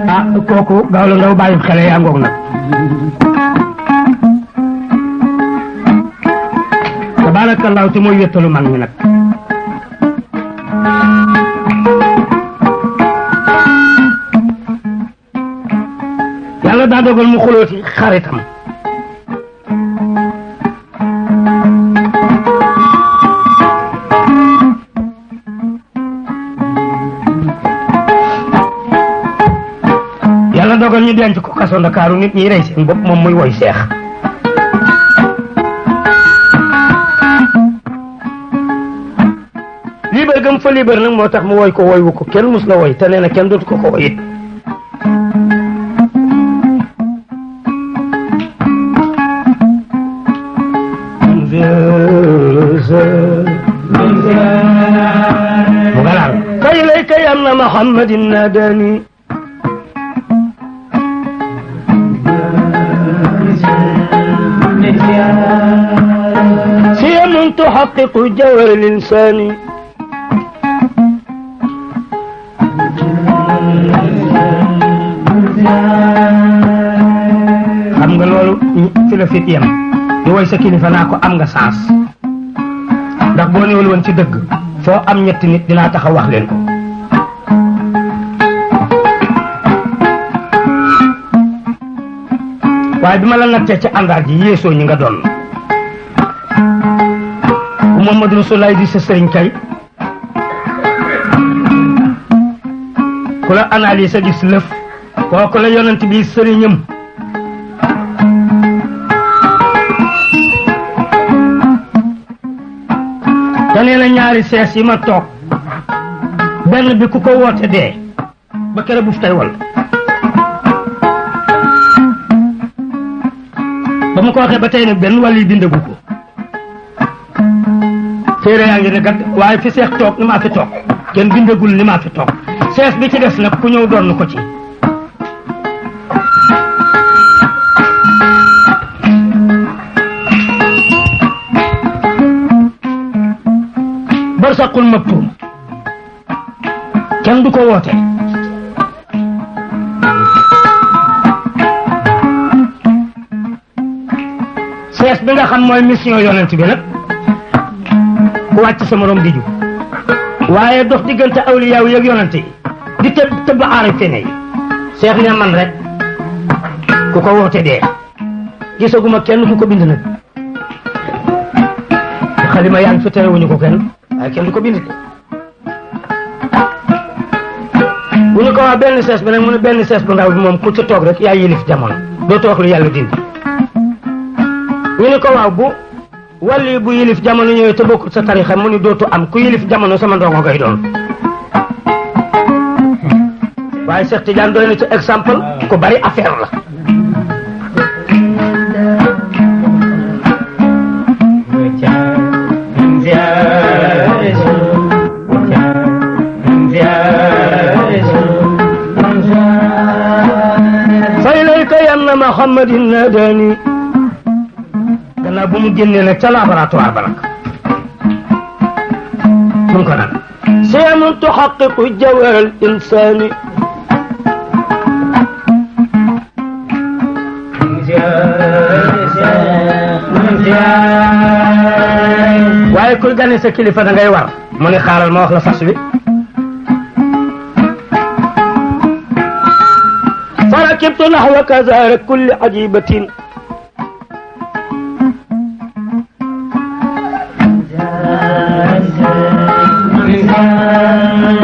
ah kooku gaaw la ndaw bàyyi xale yaa ngoog nag tabaarakallaahu te mooy wéttalu mag ñi nag yàlla daa dogal mu xulooti xaritam yàlla dogal ñu denc ko kaso Ndakaaru nit ñi rey seen bopp moom muy woy seex liibar gëm fa liibar nag moo tax mu woy ko woy wu ko kenn mus la woy te nee na kenn dootu ko ko woy it mu galaal kay lay kay am na Muhammadin nadani سيم تحقق جوهر الإنسان xam nga loolu fi la fit yem di woy sa kilifa naa ko am nga sens ndax boo newul woon ci dëgg foo am ñetti nit dinaa taxaw wax leen ko waaye bi ma la nattee ci àndaar ji yéesoo ñi nga doon ku Muhammadu Rasulullaah di sa sëriñ kay ku la analyse a gis lëf kooku la yonent bi sëriñam te nee na ñaari sees yi ma toog benn bi ku ko woote dee ba kere buf tay wal ba mu ko waxee ba tey nag benn wàll yi bindagu ko téere yaa ngi ne gat waaye fi seex toog ni maa fi toog kenn bindagul ni maa fi toog sees bi ci des nag ku ñëw doon ko ci barsaqul maktum kenn du ko woote sees bi nga xam mooy mission yonent bi nag ku wàcc sa morom di ju waaye dox diggante awliyaaw yeeg yonent yi di tëbb aarifine yi seex ne man rek ku ko woote dee gisaguma kenn ku ko bind nag xalima yaa ngi fi terewuñu ko kenn waaye kenn du ko bind de bu ñu ko wax benn sees bi nag mu ne benn sees bu ndaw bi moom ku ca toog rek yaa yilif jamono doo toog lu yàlla dindi ñu ne ko waaw bu wàlli bu yilif jamono ñëwee te bokkul sa tarixa mu ni dootu am ku yilif jamono sama ndongo ngay doon waaye Cheikh Tidiane doy na ci exemple ku bari affaire la fay lay kay am na Muhammadin nadani gannaaw bu mu génnee nag ca laboratoire ba nag mun ko nag siyamun tuxaqiqu jawhar al insani waaye kuy gane sa kilifa da ngay war mu ne xaaral ma wax la fas wi farakibtu naxwa kazaara kulli ajibatin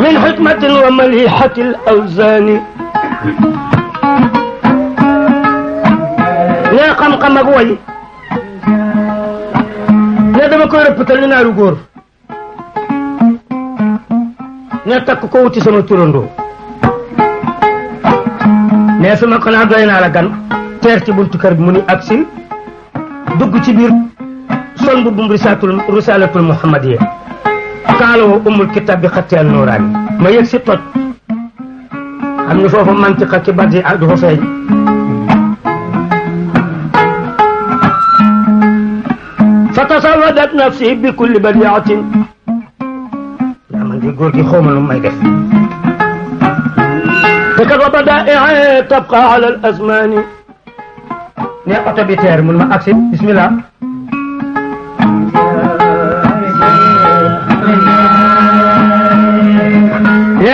من حكمة ومليحة الأوزان يا قم أقوي يا دم كوي ربطل لنا رجور يا تك كوتي سما تورندو يا سما كنا دوينا على كان تيرتي بنت كرب مني أكسل دق تبير صن بوم رسالة المحمدية قالوا أم الكتاب بخطي النوراني ما يكسي توت am na foofu mantiqa ci badi ak du fa feeñ fa tasawadat nafsi bi kulli badiatin yaa man di góor gi xawma lu may def te kat wa وبدائع تبقى على الأزمان ne oto bi teer mun ma agsi bismillah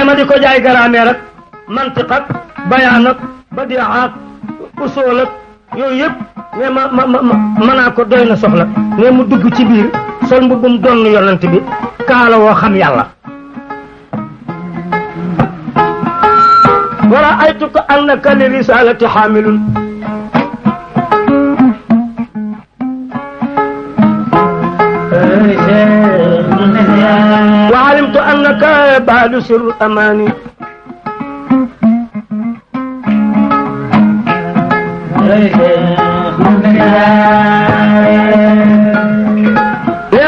ma di ko jaay grammaire ak mantiq ak bayaan ak badi'a ak usul ak yooyu yëpp ne ma naa ko doy na soxla ne mu dugg ci biir sol mbubbum doon yonent bi kaala woo xam yàlla wara aytuka annaka li risalati xaamilun wa alimtu annaka baadu sir amani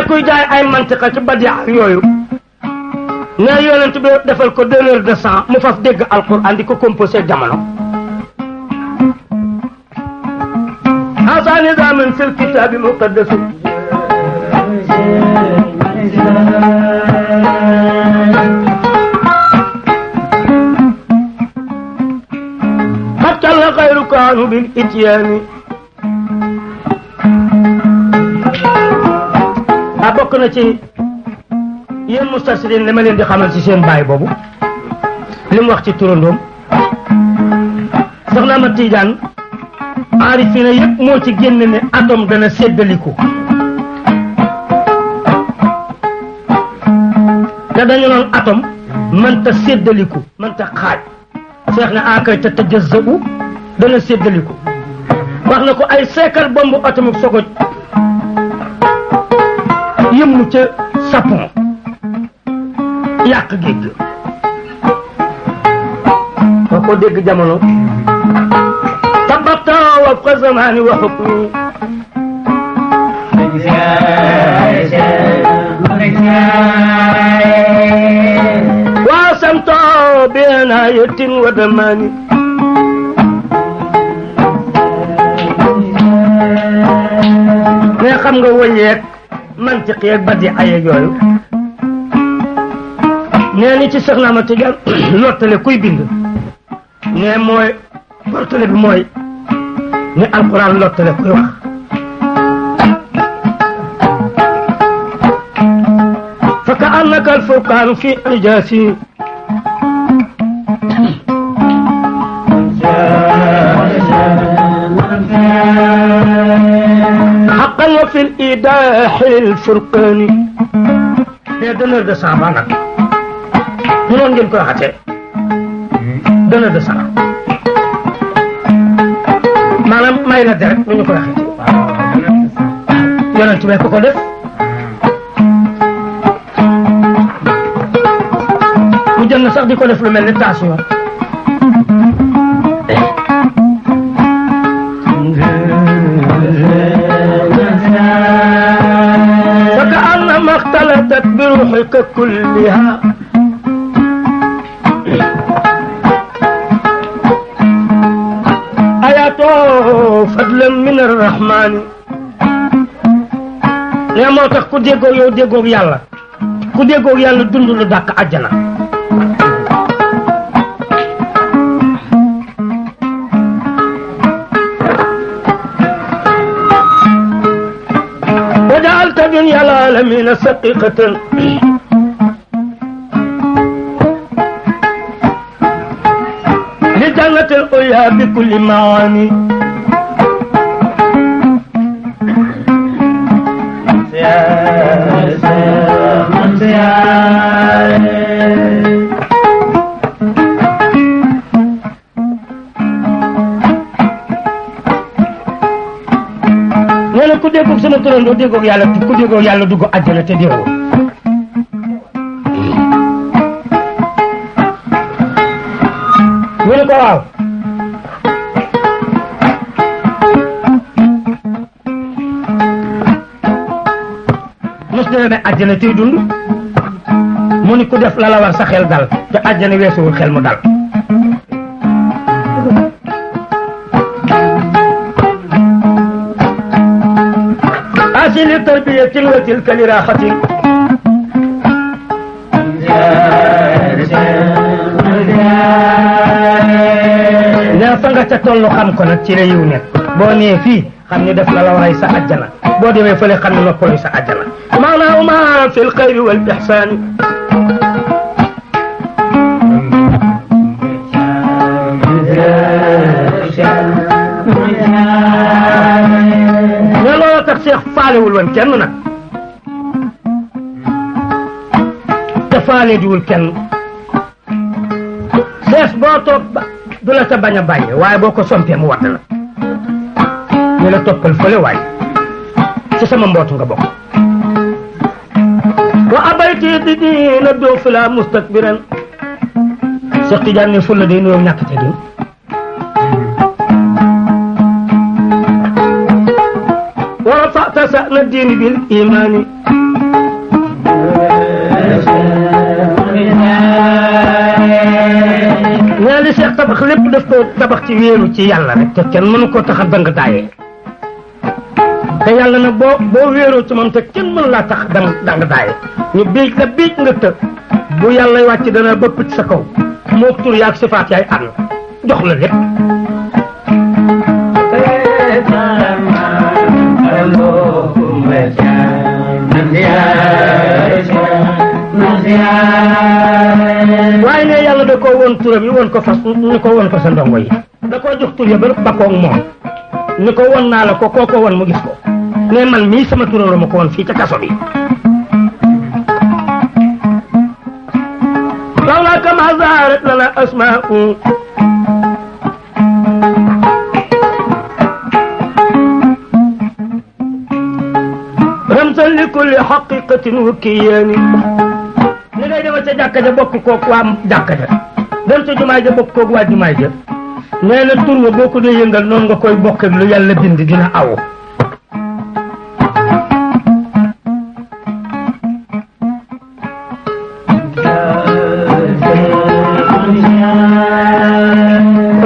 kuy jaay ay mantiqa ci badi'a yooyu ne yonent bi defal ko 2 heures de sang mu faf dégg alquran di ko composé jamono hasa nizamin fil kitabi muqaddas hatta la khayru kanu bil ityani a bokk na ci yéen mustarsidin li ma leen di xamal ci seen baay boobu li mu wax ci turandoom soxna ma Tijaan aarifina yëpp moo ci génn ne atome dana séddaliku te dañu noon atome mënta séddaliku mënta xaaj seex na akay te tajazzabu dana séddaliku wax na ko ay seekal bombu atomique sogoj yëmmu ca sapon yàq géej ko ko dégg jamono tabata wafqa zamani wa hukmi waasamto bi inayatin wa damani ne xam nga wëyeeg mantiq yeeg badi ayeeg yooyu nee ni ci Soxna ma Tijaan lottale kuy bind ne mooy portale bi mooy ni alquran lottale kuy wax fa ka annaka alfurqaan fi ijaasi حقا وفي الإيداح الفرقان mais donneur de sang ba nag noonu ngeen koy waxatee donneur de sang maanaam may la deret nu ñu koy waxatee yonent bi ko def mu jël na sax di ko def lu mel ni tension فكأنما اختلطت بروحك كلها آيات فضلا من الرحمن يا moo tax ku déggoo yow déggoo yàlla ku déggoo yàlla dund lu dàkk àjjana وجعلت دنيا العالمين سقيقة لجنة الأولى بكل معاني ku déggoog sama turandoo déggoog yàlla ku déggoog yàlla dugg àjjana te déewoo ñu ne ko waaw mos na demee àjjana tey dund mu ni ku def la la war sa xel dal te àjjana weesuwul xel mu dal لتربية وتلك لراحة fa nga ca tollu xam ko nag ci la yiw nekk boo nee fii xam ne def na la waay sa àjjana boo demee fële xam ne noppalu sa àjjana maanaam ma fi l xayri wal ihsaani ne loolu tax Cheikh faalewul woon kenn nag te faale diwul kenn sees boo toog du la ta bañ a bàyyi waaye boo ko sompee mu wadd la ñu la toppal fële waay ci sama mbootu nga bokk wa abayti di diina doo fi la mustakbiran Cheikh Tidiane ne fulla day nuyoo ñàkk te din wa rafa'ta sa'na diini bil imaani ñaa li Cheikh tabax lépp daf ko tabax ci wéeru ci yàlla rek te kenn mënu koo tax a dang daayee te yàlla nag boo wéeroo ci moom te kenn mënu laa tax dang daayee ñu biij la biij nga të bu yàlla wàcc dana bëpp ci sa kaw moo tur yaag sifaat yaay ànd jox la lépp waaye ne yàlla da koo woon turam yi woon ko fas ni ko woon ko sa ndongo yi da koo jox tur ya ba bakkoog moom ni ko won naa la ko koo ko won mu gis ko ne man mii sama turaloo ma ko woon fii ca kaso bi lawlaa kama zaarat lana asmaa'u ramsan li kulli haqiqatin wa kiyaani ni ngay dema ca jàkka ja bokk koog waa jàkka ja dem ca jumaay ja bokk koog waa jumaay ja nee na tur wa boo ko dee yëngal noonu nga koy bokk lu yàlla bind dina aw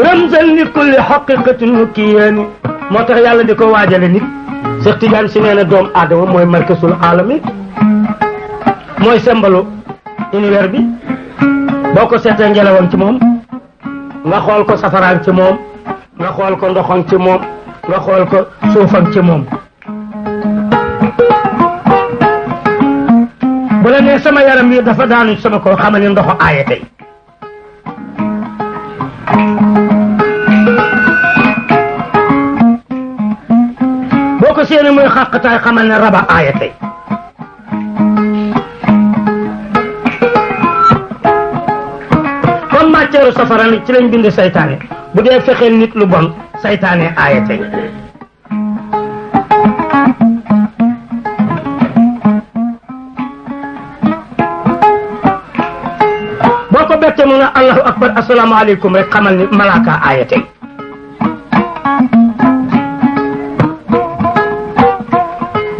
ramsan li kulli haqiqatin wa kiyaani moo tax yàlla di ko waajale nit Cheikh Tidiane si nee na doomu aadama mooy markasul alami mooy sembalu univers bi boo ko seetee ngelawoon ci moom nga xool ko safaraan ci moom nga xool ko ndoxoon ci moom nga xool ko suufan ci moom bu la nee sama yaram yi dafa daanu sama ko xamal ni ndoxo aaye tey boo ko séenee muy xàqtaay xamal ne raba aaye tey comme matière safara ci lañ bind saytaane bu dee fexeel nit lu bon saytaane aaye tey boo ko bettee mu ne allahu akbar asalaamaaleykum rek xamal ni malaaka aaye tey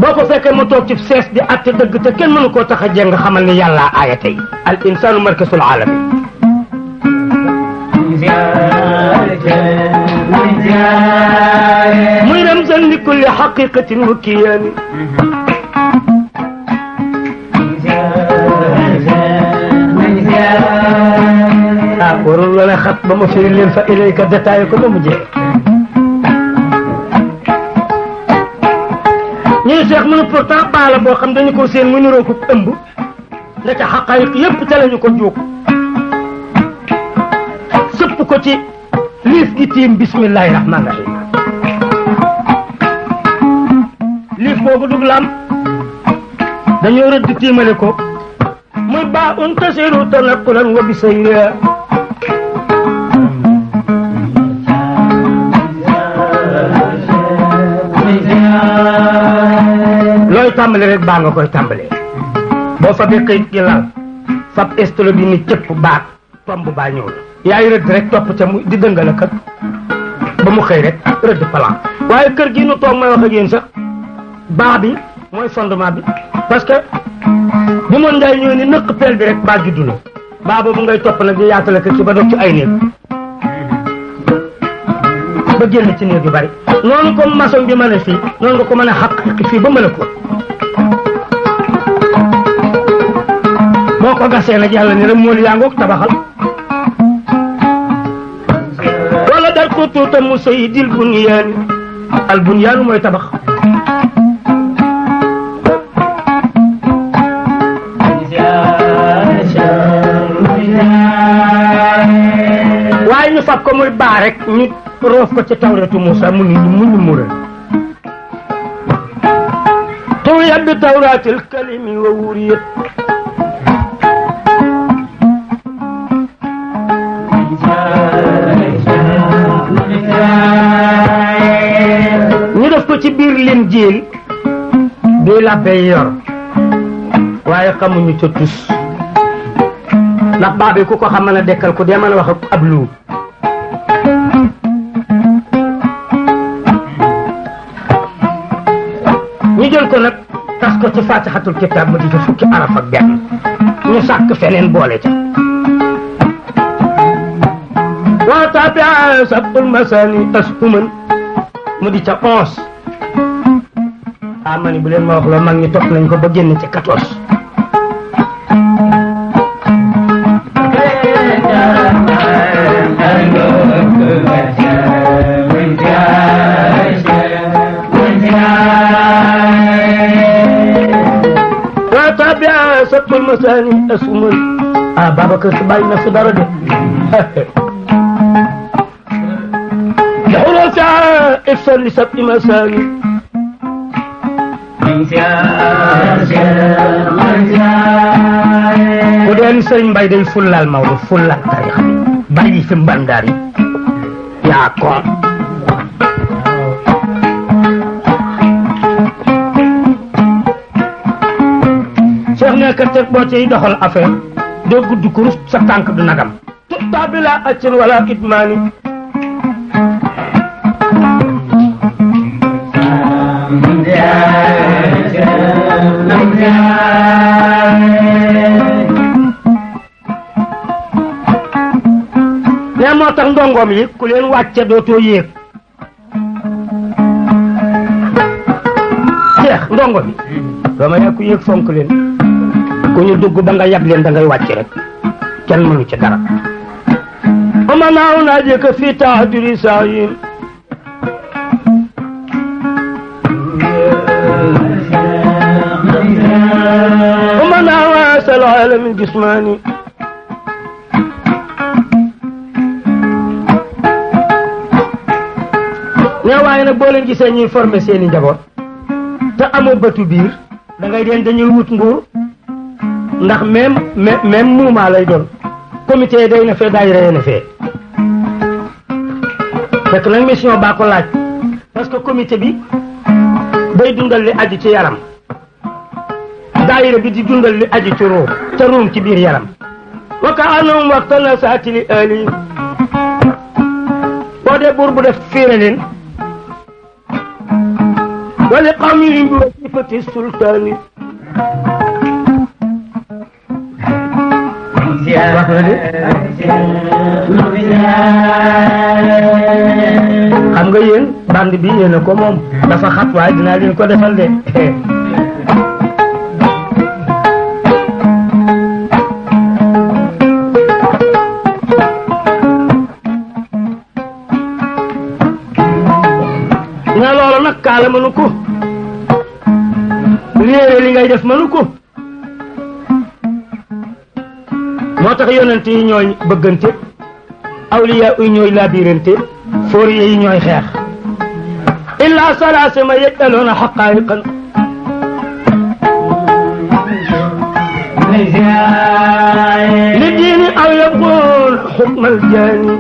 boo ko fekkee mu toog ci sees di atte dëgg te kenn mënu koo tax a jeng xamal ni yàlla aaya tey al insanu markasul alami muy ramzan li kulli haqiqatin wa kiyaani warul wala xat ba ma firi leen fa ilayka détaillé ko ba mu jeex ñu ne Cheikh mu ne pourtant baala boo xam dañu ko seen mu niroo ko ëmb ndeke xaqaayiq yépp ca lañu ko jóg sëpp ko ci liif gi tiim bismillahi rahmaani rahim liif boobu dug lam dañoo rëdd tiimale ko muy baa un tasiru tanaqulan wa bisayra looy tàmbale rek baa nga koy tàmbalee boo fa bi këyit gi lal fab estolo bi ni cëpp baat tomb baa ñëw yaay rëdd rek topp ca mu di dëngal a kër ba mu xëy rek rëdd plan waaye kër gi nu toog may wax ak yéen sax baa bi mooy fondement bi parce que bi moon ngay ñëw ni nëq peel bi rek baa juddu na baa boobu ngay topp nag di yaatale kër ci ba dog ci ay néeg ba génn ci néeg yu bari noonu comme maçon bi mën a fii noonu nga ko mën a xaq fii ba mën a ko boo ko gasee nag yàlla ni rek mool yaa ngoog tabaxal wala dar ko xutuuta mu sayidil bunyaani al bunyaanu mooy tabax waaye ñu fab ko muy baa rek ñu roof ko ci tawreetu Muusa mu ni mu ñu mural tuwiyat bi tawraatil kalimi wa wuriyat ñu def ko ci biir Linjiil bi làbbe yor waaye xamuñu ca tus ndax baabi ku ko xam mën a dekkal ku dee mën a wax ak ab lu ñu jël ko nag tas ko ci faatixatul kitaab mu di ci fukki araf ak benn ñu sàkk feneen boole ca wa tabia sabul masani ashuman mu di ca 11 ma ni bu leen ma wax loo mag ñi topp nañ ko ba génn ci 14 sabtul masani asumul Babacar Si bàyyi na fi dara de yaxulo sa ifsal li sabti masani bu deen sëriñ Mbay day fullaal Maodo fullaal tarix bi bàyyi fi mbandaar yi yaa koon nekk teg boo ciy doxal affaire doo gudd kurus sa tànk du nagam tutta bi la accin wala idmaani ne moo tax ndongoom yi ku leen wàcce dootoo yéeg jeex ndongo bi dooma yaa ku yéeg fonk leen ku ñu dugg ba nga yab leen da ngay wàcc rek kenn mënu ci dara ama naaw naa jëkk fii taaduri saayin ama naaw asal alamin jismani ne waaye nag boo leen gisee ñuy formé seeni njaboot te amoo bëtu biir da ngay deen dañuy wut nguur ndax même mouvement lay doon comité day na fee daayira na fee fekk nag mission baa ko laaj parce que comité bi day dundal li aju ci yaram daayira bi di dundal li aju ci ruum te ruum ci biir yaram wa ka anam waxtana saati li ali boo dee buur bu def fiire leen wali qawmihim bi wasifati sultaani wax na de xam nga yéen bande bi yéen a ko moom dafa xat waaye dinaa leen ko defal de nga loolu nag kaala mënu ko réere li ngay def mënu ko moo tax yonent yi ñooy bëggante awliya yi ñooy labirante fóoriye yi ñooy xeex illa salaasima yajaloona xaqaayiqan li diini aw yabqul xukmal jaani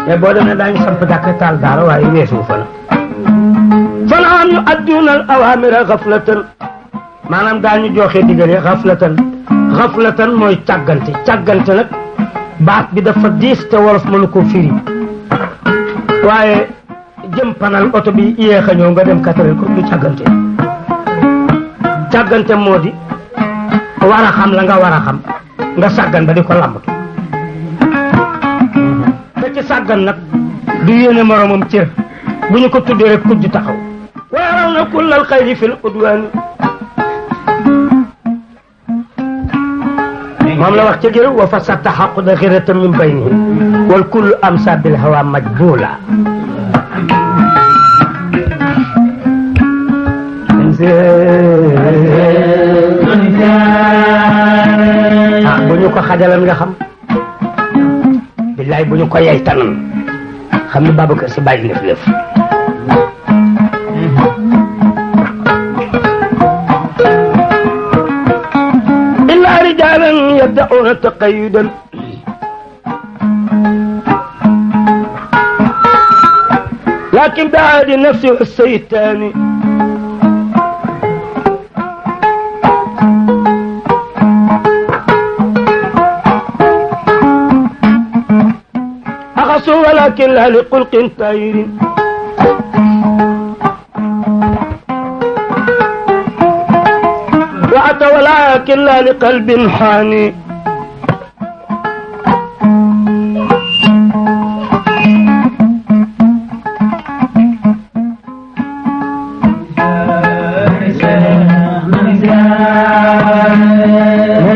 mais boo demee daañu samp jàkk taal daara waaye weesu fa la fanaam yu adduuna al awaamira xaflatan maanaam daañu joxe digale xaflatan mooy càggante nag baat bi dafa diis te wolof mënu ko firi waaye jëm panal oto bi yéex a ñëw nga dem katare ko du càggante moo di war a xam la nga war a xam nga sàggan ba di ko lambatu te ci sàggan nag du yéene moromam cër bu ñu ko tuddee rek kujj taxaw waaraw na kullal xayri fil udwaani moom la wax ca gër wa fasata xaquda xiratan min bayni wal kullu amsa bil hawa majbula bu ñu ko xajalan nga xam billaay bu ñu ko yey tanan xam ni Babacar Si bàyyi lëf illa rijalan yad'una taqayyudan lakin bi'adi nafsi wa seytaani ولكن لا لقلق طير وأتى ولكن لا لقلب حاني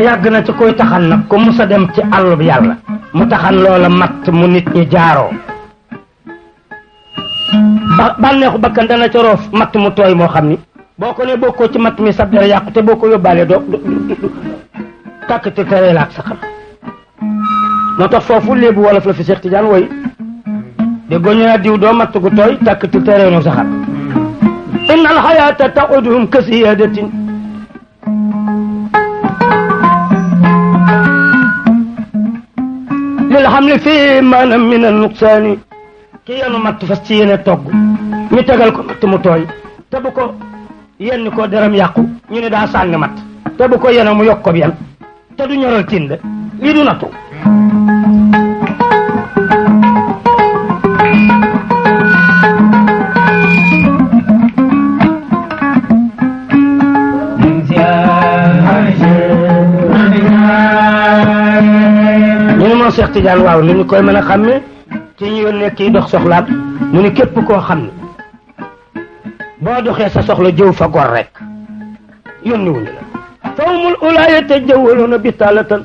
yàgg na ci koy taxan nag ku musa dem ci àll bi yàlla mu taxan loola matt mu nit ñi jaaroo bànneexu bakkan dana ca roof matt mu tooy moo xam ni boo ko ne bokkoo ci matt mi sab dara yàqu te boo ko yóbbaalee doo tàkk te teree laak sa xam moo tax foofu léebu wolof la fi Cheikh Tidiane woy déggoo ñu naa diw doo matt gu tooy tàkk te teree noo sa xam inna al hayata ta'uduhum kasiyadatin lil hamli fii maanaam min al nuqsaani ki yenu matt fas ci yéene togg ñu tegal ko matt mu tooy te bu ko yenn ko deram yàqu ñu ne daa sànni matt te bu ko yene mu yokk ko yan te du ñoral tin de lii du nattu Cheikh Tidiane waaw li ñu koy mën a xàmme ci ñu yónnee kii dox soxlaam mu ni képp koo xam ne boo doxee sa soxla jëw fa gor rek yónni wuñu la fawmul ulaaya tajawwaluna bitalatan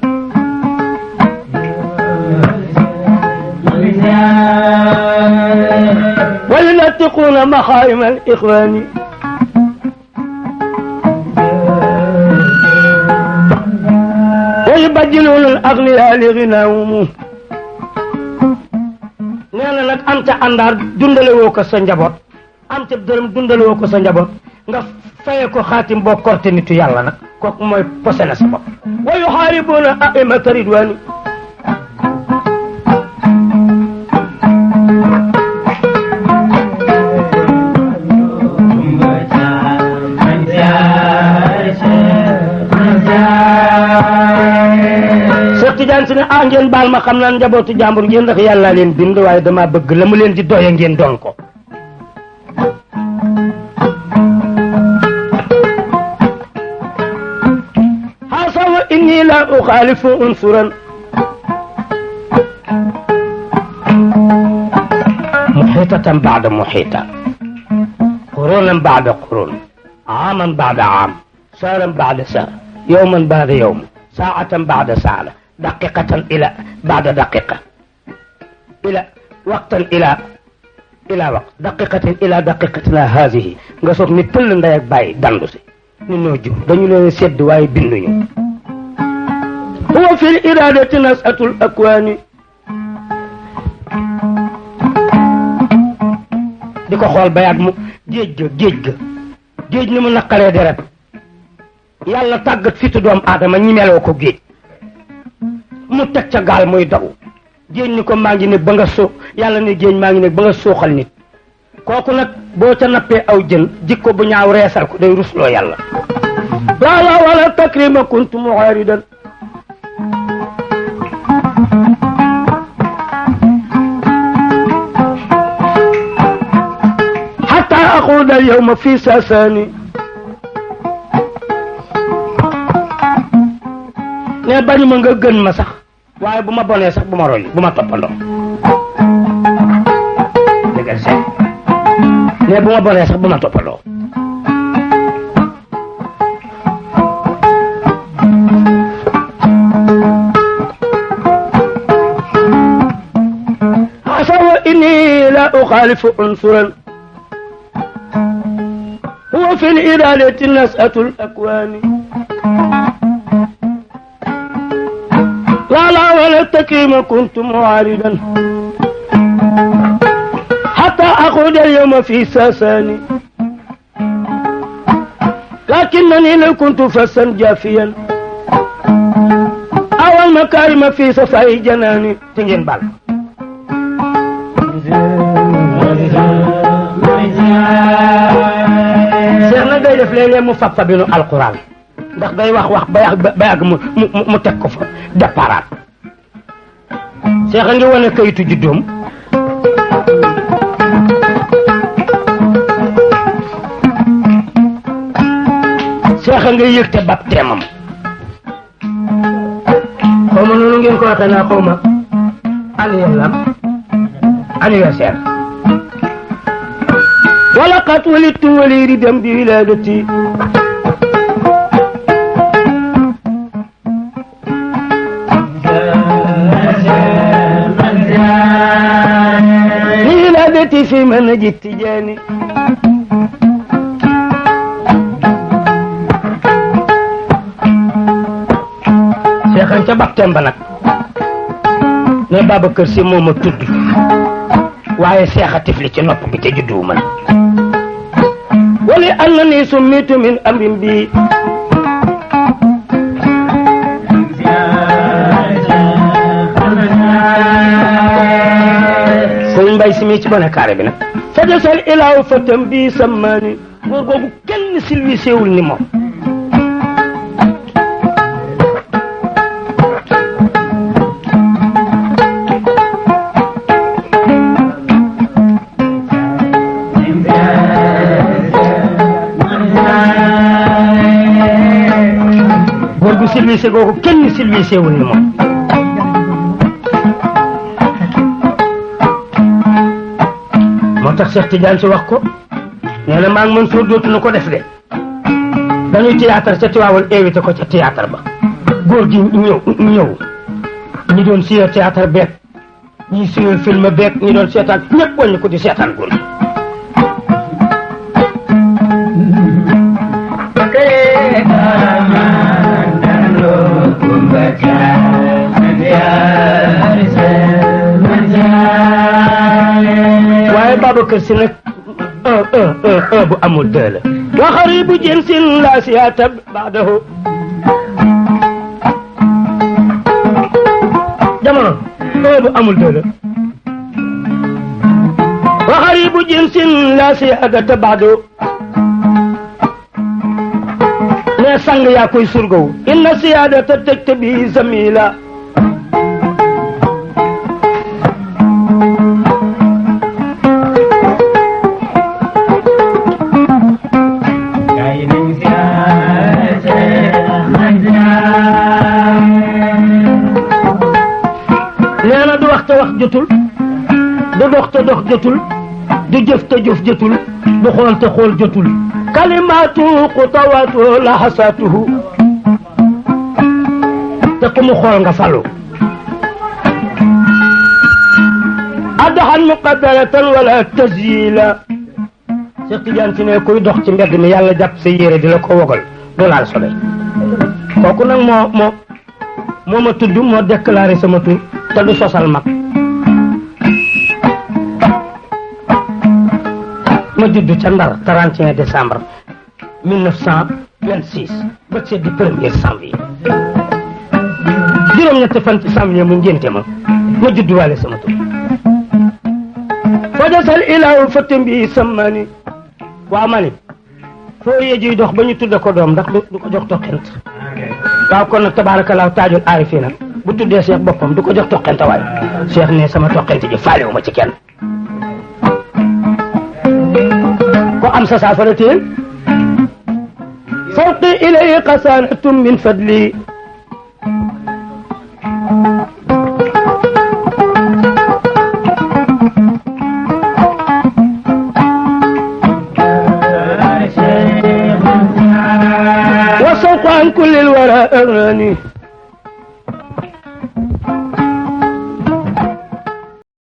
wa yunatiquna maxaarima al ixwaani yubajjiluuna al agniyaa li ginaahum nee na nag am ca àndaar dundale woo ko sa njaboot am ca dërëm dundale woo ko sa njaboot nga faye ko xaatim boo korte nitu yàlla nag kooku mooy posé na sa bopp wa yuxaaribuuna a'immata ridwaani Tijaan si ne ngeen baal ma xam naa njabootu jàmbur ngeen ndax yàlla leen bind waaye dama bëgg la mu leen di doye ngeen doon ko xaasa wa inni la uxaalifu unsuran muxiitatan baada muxiita qurunan baada qurun aaman baada aam saaran baada saar yowman baada yowm saatan baada saala daqiqatan ila baada daqiqa ila waqtan ila waqt daqiqatin ila daqiqatina haadihi nga soog ni tëll ndey ak bàyyi dandu si ni noo jur dañu leen sedd waaye binduñu huwa fi l iradati nasatul akwaani di ko xool bayaat mu géej ni mu naqaree deret yàlla tàggat fitu doom aadama ñi meloo ko géej mu teg ca gaal muy daw géej ni ko maa ngi ne ba nga soo yàlla ne géej maa ngi ne ba nga suuxal nit kooku nag boo ca nappee aw jën jikko bu ñaaw reesal ko day rusloo yàlla waaw wala takrima kuntu muharidan hatta aquda al yawma fi sasani ne bañu ma nga gën ma sax waaye bu ma bonee sax bu ma roy bu ma toppandoo dëggal seet ne bu ma bonee sax bu ma toppandoo إني لا أخالف عنصرا هو في الإرادة نسأة الأكوان لا ولا التكريم كنت معارضا حتى أخذ اليوم في ساساني لكنني لو كنت فسا جافيا أو المكارم في صفاء جناني تنجن بال سيرنا day def léeg-léeg mu fab binu alquran ndax day wax ba yàgg mu teg ko fa déparaat Seex a ngi wane kayitu juddoom Seex a nga yëg te baptême am xaw ma noonu ngeen ko waxee naa xaw ma anniversaire ولقد ولدت وليدا بولادتي ولادتي في منهج التجاني شيخ انت بكتم بنك ne Babacar Si moo ma tudd waaye seexa tifli ci nopp bi te juddu man wali annani summitu min amrin bi sëñ Mbay Si mi ci bone carré bi nag fa desal ilaaw fatam bi sammaani góor googu kenn silwiseewul ni moom silvissé googu kenn silvissé wul ni moom moo tax Cheikh Tidiane Si wax ko nee na maa ngi mën soo dootu na ko def de dañuy théâtre ca Tiwaawan invité ko ca théâtre ba góor gi ñëw ñi doon siyee théâtre beeg ñi siyee film beeg ñi doon seetaan ñëpp wàññi ko di seetaan góor gi waaye Babacar Si nag un bu amul deux la wa xaribu jinsin la siyata ba'dahu jamono un bu amul deux la wa xaribu jinsin la siyata ba'dahu ne sang yaa koy surgaw inna siyadata tajtabi zamila nee na du wax te wax jotul du dox te dox jotul du jëf te jëf jotul du xool te xool jotul kalimatu xutawatu lahasatuhu te ku mu xool nga falu adaxan muqaddaratan wala tasyila Cheikh Tidiane Si ne kuy dox ci mbedd mi yàlla jàpp sa yére di la ko wogal du laal sobe kooku nag moo ma tudd moo déclaré sama tur te du sosal mag ma judd ca Ndar 31 décembre 1926 ba seddi 1er janvier juróom-ñetti fan ci janvier mu ngénte ma judd waale sama tur fa jasal ilaahu fatam bi sammani waaw ma ni foo yeejuy dox ba ñu tudde ko doom ndax du ko jox toqent waaw kon nag tabaarakallaahu taajul aarifiina bu tuddee Cheikh boppam du ko jox toqent waay Cheikh ne sama toqent ji faalewu ma ci kenn ko am sa saafara téel fawqi ilay qasaanatum min fadli وسوق عن كل الوراء أغاني